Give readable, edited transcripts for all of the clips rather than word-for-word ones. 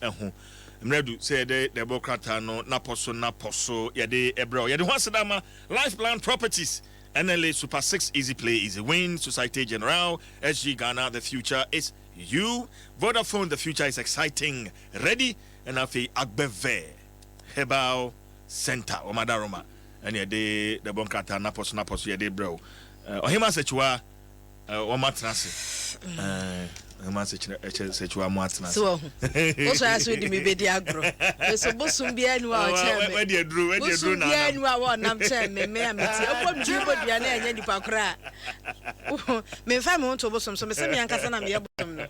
Ho. Mmerɛ adu sɛ yɛde dɛbɔ krataa no napɔ so napɔ so yɛde brɛ wo. Yɛde ho aseda ma Life Plan Properties, NLA Super 6 Easy Play Easy Win, Societe Generale, SG Ghana, The Future is You, Vodafone, The Future is Exciting, Ready, ɛna afei Agbɛvɛ Herbal Center, wɔn adaroma ɛne yɛde dɛbɔ nkrataa napɔ so napɔ so yɛde brɛ wo. Ɔhema Sɛkyiwa. Wɔn atena ase. Wɔn asɛkyerɛ mo atena ase. So wahu. Wosɔ yɛ so di mi bedi agorɔ. Meso bosom biara ni wa ɔkyɛn me. Wadi aduro, wadi aduro Bosom na biara anam. ni wa wɔnam kyɛn me me a me ti. Ɔbɔ mi bɔ dua na ɛnyɛ nipa koraa. Memfa me ho nto bosom so. Mese me ankasa na meyɛ bosom no.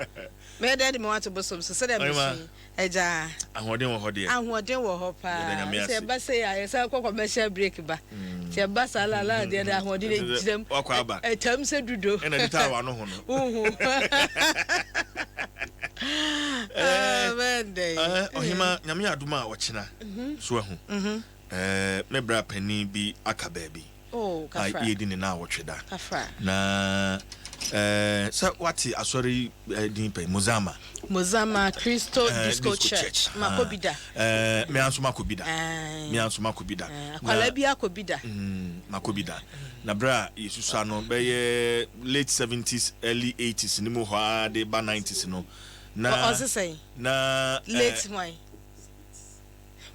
Mɛyɛ dɛn de me ho ato bosom so sɛdeɛ Ɔhema. mesu yi. Agya. Ahoɔden wɔ hɔ deɛ. Ahoɔden wɔ hɔ Yɛda paa. Nyame Sɛ ase. ɛba sei a yɛsan kɔ commercial break ba. Nti ɛba saa la la deɛ de ahoɔden gyina mu. Wakɔ aba. Ɛtam sɛ dudo. Ɛna de taa w'ano ho no. Wohu. Eh, Bɛndɛn. Ɔhema, Nyame adom a ɔkyena so ahu. Me bra panin bi aka baabi. Oh, A kafra. yɛdi ne naawɔtwe da. Kafra. Na sɛ wate asɔre yi din pɛn, Mozama. Mozama Christo Disco Disco Church. Church. Makɔ bi da. Me nso makɔ bi da. Aye. Me nso makɔ bi da. Akwalaa bi akɔ bi da. Makɔ bi da. Na berɛ a yɛsusua no bɛyɛ late 70s, early 80s ne mu hɔ ara de ba 90s no. Na Ɔse sɛn? Na Late hwan?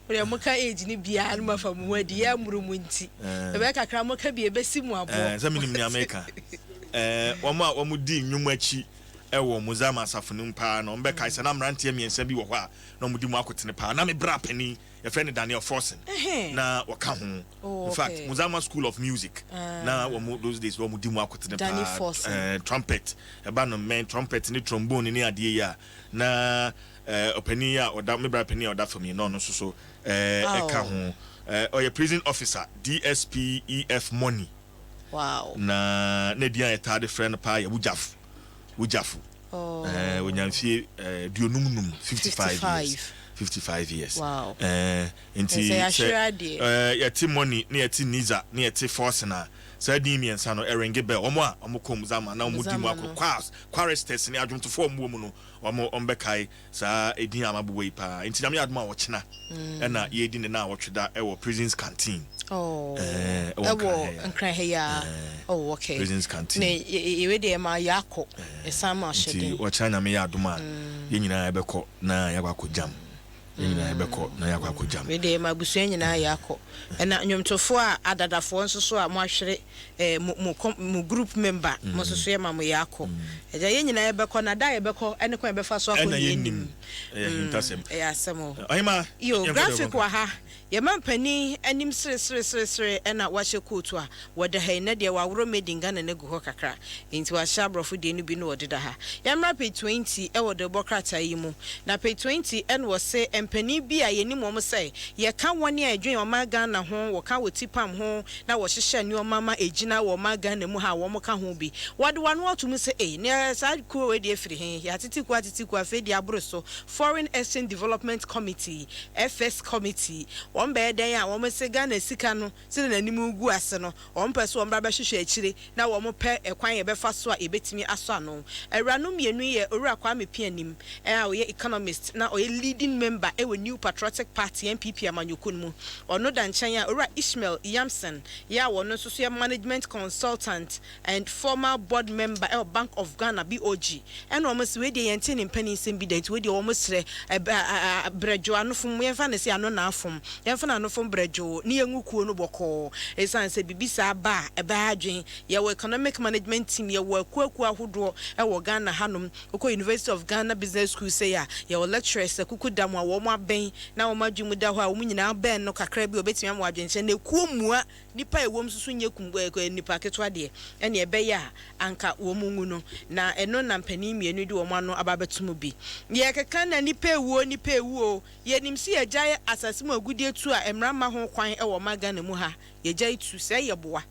Wode moka age no biara no mafa mo ho adi yɛ mmoro mu nti. Ɛbɛyɛ kakra moka bi ɛbɛsi mu aboɔ. Sɛ menim nea meka. Wɔn a wɔn di nnwom akyi wɔ Mozama asafo no mu paa no, wɔn bɛkae sɛ na mmeranteɛ mmiɛnsa bi wɔ hɔ a na wɔn di mu akotene paa. Na me bra panin, yɛfrɛ no Daniel Forson, na wɔka ho. Oh, In fact, Mozama School of Music, na wɔn those days wɔn di mu akotene Danny paa. Forson. Trumpet, ɛba no mmɛn, trumpet ne trombone ne adeɛ yi a, na ɔpanin yi a ɔda, me bra panin a ɔda fam yi, na ɔno nso so ɛka ho. Ɔyɛ prison officer, DSP EF Money. Na ne din a yɛtaa de frɛ no paa yɛ Wujafo. Wujafo. Oh. Onya mfie 55, 55 years. 55 years. Nti Sɛ sɛ yɛahwere adeɛ. Yɛte Money ne yɛte Niza ne yɛte Forson a, saa din mmiɛnsa no ɛrenge bell. Wɔn a wɔn kɔ Muzama na wɔn di mu Muzama akɔ no. Choirs, choristers ne adwomtofoɔ a wɔn wɔ mu no, wɔn bɛkae saa edin a mabobɔ yi paa. Nti Nyame adom a ɔkyena ɛna yɛredi ne naawɔtwe da ɛwɔ Prisons Canteen. Oh. Ɛwɔ Ɛwɔ Nkran ha yi. Nkran ha yi a. Oh, okay. Prisons Canteen. Ne yɛwɛ deɛ ma yɛakɔ. Ɛsan ma ahyɛ Nti den. ɔkyena Nyame yɛ adom a yɛn nyinaa yɛbɛkɔ na yɛakɔ akɔgyam. Yɛn nyinaa yɛbɛkɔ na yɛakɔ akɔgyam. Wei deɛ ma abusua nyinaa yɛakɔ. Ɛna nnwomtofoɔ a adadafoɔ nso so a moahwere mo mo mo group member mo nso so yɛ ma mo yɛakɔ. Ɛgya yɛn nyinaa yɛbɛkɔ na da a yɛbɛkɔ ɛne kwan yɛbɛfa so akɔ Ɛna ne yɛnnim. yɛnnim. Ɛyɛ ahintasɛm. Ɛyɛ asɛm o. Ɔhema, Yo, yɛnkɔ deɛ graphic wɔnka. wɔ ha. Yɛma mpanin anim sereseresere ɛna wahyɛ kootu a wɔda ha yi na deɛ waworɔ made in Ghana no agu hɔ kakra. Nti wahyɛ aborɔfo deɛ no bi na wɔdeda ha. Yɛmmra page 20 ɛwɔ dɛbɔ krataa yi mu. Na page 20 ɛna wɔse mpanin bi a yɛnim wɔn sɛ yɛka wɔn a ɛdwen ɔman Ghana ho, wɔka wɔ tipam ho na wɔhyehyɛ nneɛma ma ɛgyina wɔ ɔman Ghana mu ha a wɔn ka ho bi. Wɔde wɔn ano ato mu sɛ ei, ne saa kuo wei deɛ firi he? Yɛatete kuo atete kuo afei deɛ aboro so. Foreign Exchange Development Committee, FS Committee, wɔn bɛyɛ dɛn a wɔn se Ghana sika no sɛdeɛ n'anim gu ase no, wɔn pɛ so wɔn ba bɛhwehwɛ akyire na wɔn pɛ ɛkwan yɛbɛfa so a yɛbɛtumi asɔ ano. Awuranom mmienu yi yɛ Owura Kwame Pianim a ɔyɛ economist na ɔyɛ leading member ɛwɔ New Patriotic Party NPP amanyɔkuo no mu. Ɔno da nkyɛn a Owura Ishmael Yamson yɛ a wɔno nso so yɛ management consultant and former board member ɛwɔ Bank of Ghana BOG. Ɛna wɔn sɛ wei deɛ yɛnte ne mpanin nsɛm bi da, nti wei deɛ wɔn srɛ ɛbɛ brɛdwo anofom, yɛmfa ne sɛ ano na afom, yɛmfa no anofom brɛdwo ne yɛngu kuo no bɔkɔɔ, ɛsiane sɛ biribi saa ba a ɛbɛyɛ adwen. Yɛwɔ economic management team, yɛwɔ akuakuo ahodoɔ ɛwɔ Ghana hanom. Wokɔ University of Ghana Business School sɛ a yɛwɔ lecturers akuku da mu a wɔn abɛn na wɔn adwene mu da hɔ a wɔn nyinaa bɛn no kakra bi a wɔbɛtumi ama wɔn adwenkyerɛ. Na ekuo mua nipa a ɛwɔ mu nso so nyɛ kum nipa ketewa deɛ, ɛne ɛbɛyɛ a anka wɔn ngu no. Na ɛno na mpanin mmienu de wɔn ano aba abɛto mu bi. Yɛkeka na nipa ewuo, nipa ewuo, yɛnim si yɛgyae asase mu agudie tu a mmara ma ho kwan ɛwɔ ɔman Ghana mu ha. Yɛgyae tu sɛ yɛboa.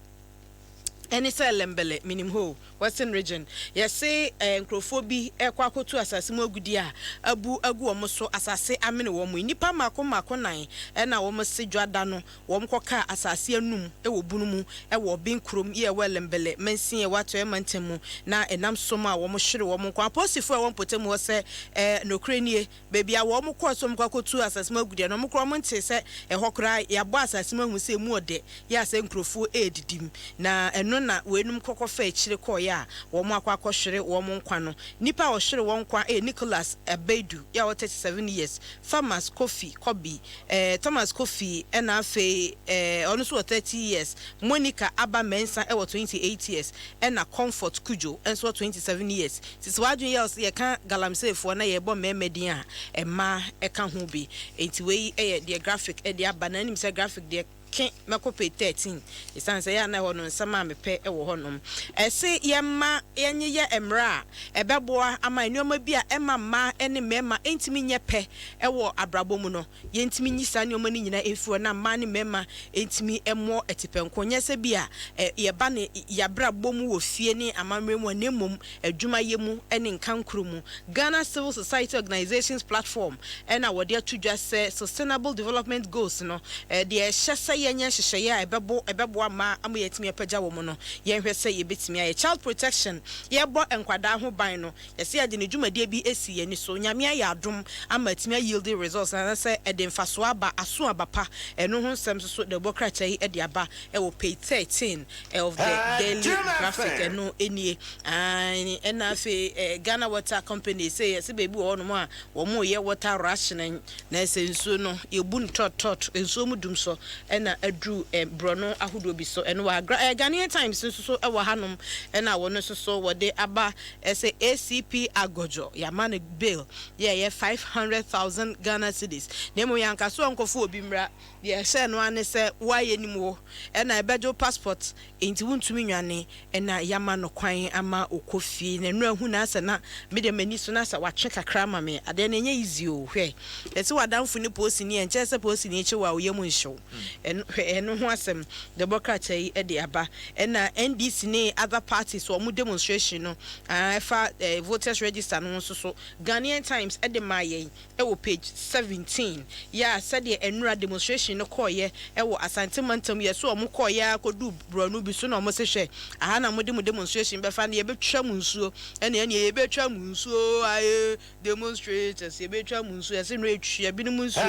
Ɛne sɛ Lembele, menim hɔ o, Western Region, yɛse eh, nkurɔfoɔ bi rekɔ akɔtu asase mu agudeɛ a abu agu wɔn so, asase amene wɔn. Nnipa mmaako mmaako nan na wɔn se dwada no wɔn kɔkaa asase anum wɔ bunu mu wɔ Ɔben kurom yi a ɛwɔ Lembele mansin a ɛwɔ Atɔeɛ mantam mu na ɛnam so maa wɔn hwere wɔn nkwa. Apolisifoɔ a ɛwɔ mpɔtam hɔ sɛ eh, nokorɛ nie, Baabi a wɔn kɔɔ sɛ wɔkɔ akɔtu asase mu agudeɛ no, wɔn koraa wɔn ntee sɛ ɛhɔ koraa yɛabɔ asase mu ahu sɛ emu ɔdɛ yɛ a sɛ nkurofoɔ redidi mu. Na ɛno na weinom kɔ kɔfaa akyire kɔeɛ a wɔn akɔ akɔhwere wɔn nkwa no. Nnipa a wɔhwere wɔn nkwa yɛ Nicholas Abeidu yɛ a ɔwɔ 37 years, Thomas Kofi Kɔbi, eh, Thomas Kofi ɛna afei eh, ɔno nso wɔ 30 years, Monica Aba Mensah wɔ 28 years, ɛna Comfort Cudjoe nso wɔ 27 years. Nti sɛ w'adwene yɛ wo sɛ yɛka galamseyfoɔ na yɛrebɔ mmarima din a, mmaa ka ho bi. Nti wei yɛ deɛ graphic de aba. Na wonim sɛ graphic deɛ ke mɛkɔ page 13 ɛsiane sɛ ɛyɛ a na ɛhɔ no nsɛm a mepɛ wɔ hɔnom. Ɛse yɛmma yɛnyeyɛ mmara a ɛbɛboa ama nneɛma bi a ɛma mmaa ne mmarima ntumi nyɛ pɛ wɔ abrabɔ mu no, Yɛntumi nyi saa nneɛma no nyinaa mfiri hɔ na mmaa ne mmarima ntumi mmɔ atipɛnko, nyɛ sɛ bi a yɛba no yɛabrabɔ mu wɔ fie ne amammerɛ mu a, na mmom adwumayɛ mu ne nkankoro mu. Ghana Civil Society Organisations Platform na wɔde ato dwa sɛ Sustainable Development Goals no, deɛ ɛhyɛ sɛ yɛnyɛ nhyehyɛeɛ a ɛbɛbo ɛbɛboa mmaa ama yɛatumi apagya wɔn no, yɛnhwɛ sɛ yɛbɛtumi ayɛ. Child Protection, Yɛrebɔ nkwadaa ho ban no, Yɛsɛ yɛde ne dwumadie bi asi yɛn ani so. Nyame ayɛ adom ama atumi a yield results anaasɛ ɛde mfasoɔ aba, aso aba pa. Ɛno ho nsɛm nso so dawubɔ krataa yi de aba wɔ page 13 of the Daily Graphic. Ɛno nie. Aane, ɛna afei Ghana Water Company sei yɛse baabi wɔ hɔnom a wɔn reyɛ water rationing na ɛsɛ nsuo no yɛbu no tɔt tɔt, nsuo mu dum sɔ ɛna aduru borɔno ahodoɔ bi so. Ɛno wɔ ha. Ghanaian Times nso so wɔ hanom ɛna wɔn nso so wɔde aba. Ɛsɛ ACP Agodjo yɛama no bail yɛ ɛyɛ 500,000 Ghana cedis na mmom yɛanka sɛ ɔnkɔfa obi mmra, deɛ yɛhyɛɛ no ara ne sɛ wo a yɛnim wo ɛna ɛbɛgye wo passport nti wontumi nnwane ɛna yɛama no kwan ama ɔkɔ fie na nnura hu na asɛ na me deɛ m'ani so na asɛ watwe kakra ama me adeɛ no ɛnyɛ easy o hwɛ yɛse w'adamfo ne poosini ɛnkyerɛ sɛ poosini kye wo a wo yam nhye wo ɛno hwɛ ɛno ho asɛm deɛ ɛbɔ krataa yi de aba. Ɛna NDC ne other parties wɔn demonstration no ɛfa voters register no ho nso so Ghanaian Times de maa yɛn wɔ page 17 yɛ a sɛdeɛ ɛnora demonstration no kɔeɛ wɔ Asante mantam yɛ so wɔn kɔeɛ ara kɔduu borɔno bi so na wɔn se hwɛ aha na mode mo demonstration bɛfa no yɛbɛtwa mo nsuo ɛne ɛneɛ yɛbɛtwa mo nsuo ae demonstrators yɛbɛtwa mo nsuo yɛse no ɛtwa binom nsuo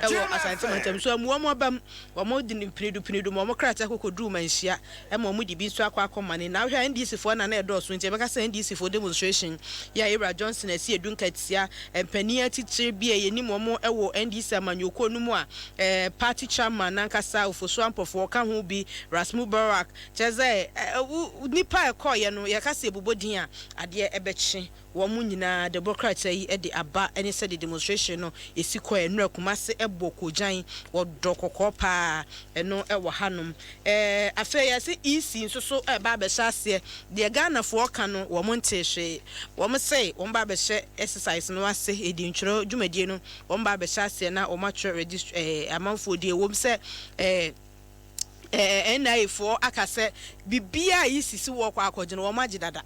wɔ Asante mantam so amu wɔn abam Wɔn de no pinidu pinidu ma wɔn krataa kɔkɔduruu Manhyia ma wɔn de bi nso akɔ akɔmane. Na wohwɛ a NDC foɔ na na ɛdɔɔso nti yɛbɛka sɛ NDC foɔ demonstration yi a Yɛwura Johnson asi adu nkatia mpanin atitire bi a yɛnim wɔn wɔ NDC amanyɔkuo no mu a party chairman no ankasa Ofosu Ampofo ɔka ho bi, Ras Mubarak, kyerɛ sɛ nnipa a ɛkɔeɛ no yɛka sɛ yɛbobɔ din a adeɛ bɛkye. Wɔn nyinaa de bɔ krataa yi de aba ne sɛdeɛ demonstration no si kɔɛ nnora Kumase bɔ koogyan wɔdɔ kɔkɔɔ paa ɛno wɔ hanom ɛɛ afei yɛse EC nso so ɛreba abɛhyɛ aseɛ deɛ Ghanafoɔ ka no wɔn ntee hwee wɔn se wɔn ba abɛhyɛ exercise no ase ɛdi ntwerɛ dwumadie no wɔn ba abɛhyɛ aseɛ na wɔn atwerɛ regist ɛɛ amanfoɔ din ɛwom sɛ ɛɛ ɛɛ NIA foɔ aka sɛ biribiara a EC se wɔrekɔ akɔgye no wɔn agye dada.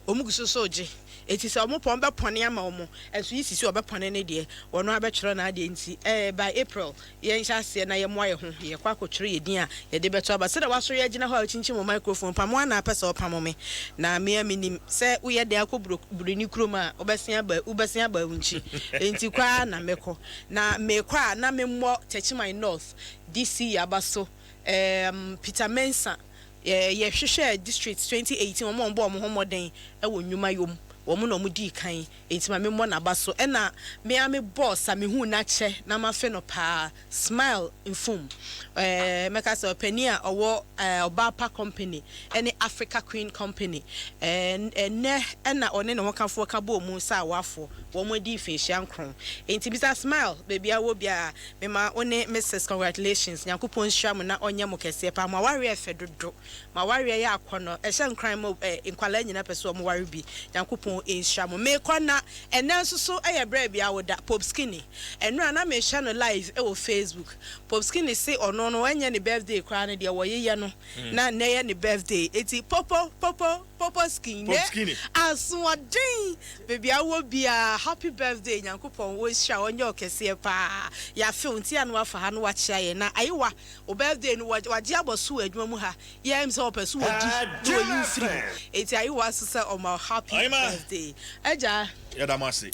Wɔn gu so so regye. Enti sɛ wɔn pɛ a, wɔbɛpɔne ama wɔn. Nso yi sisi ɔbɛpɔne ne deɛ, ɔno ara bɛtwerɛ n'adeɛ. Nti ɛɛ by April, yɛnhyɛ aseɛ na yɛmmoa yɛn ho. Yɛrekɔ akɔtwerɛ yɛn din a yɛde bɛto aba. Sɛdeɛ woasɔre agyina hɔ a wokyinkyim wo microphone, pamo ara na apɛ sɛ wopamo me. Na me ara menim sɛ woyɛ dɛn akɔ buro buroni kurom a, wobɛsen aba wobɛsen aba wo nkyi. Enti kɔ ara na mɛkɔ. Na merekɔ a, na memmɔ Techiman North DC aba so, ɛɛm Peter Mensah. Yɛhwehwɛɛ district 2018 wɔn a wɔbɔɔ wɔn ho mmɔden wɔ nnwuma yɔ mu, wɔn na wɔdii kan, enti ma memmɔ n'aba so. Ɛna me ara me boss a mehuu no akyɛ na mafe no paa, Smile Mfum, mɛka sɛ ɔpanin a ɔwɔ Ɔbaa Pa Company ne Africa Queen Company. Ɛnnɛ na ɔne ne hokafoɔ ka bɔɔ mu sɛ awafoɔ, wɔn adi mfinhyia nkron. Enti bisa Smile baabi a ɔwɔ biara, Mema wo ne Mrs congratulations Nyankopɔn nhyira mo na ɔnyɛ mo kɛseɛ paa mo awareɛ ɛfɛ dodo mo awareɛ yɛ akɔnɔ ɛhyɛ nkuran ma eh nkwalaa nyina pɛ sɛ ɔmo ware bi Nyankopɔn Nyankopɔn nhyira mo. Mekɔ na ɛnɛ nso so ɛyɛ berɛ bi a woda Pope Skinny. Ɛno a na mehyɛ no live ɛwɔ Facebook. Pope Skinny se ɔno no ɛnyɛ ne birthday koraa no deɛ wɔyeyɛ no na nnɛ yɛ ne birthday. Eti popo popo popo skinny. Pope Skinny. Asoɔden baabi a wɔ biara, happy birthday. Nyankopɔn wɔnhyira, ɔnyɛ ɔkɛseɛ paa. Yɛafew nti a no wafa ha no wakyea yɛn na ayewa o birthday no wagye abɔ so wɔ adwuma mu ha. Yɛm sɛ ɔpɛ so wɔdi na wɔyi wo firi mu, eti ayewa so sɛ ɔma happy Ɔyema. birthday, agya. Yɛda mo ase.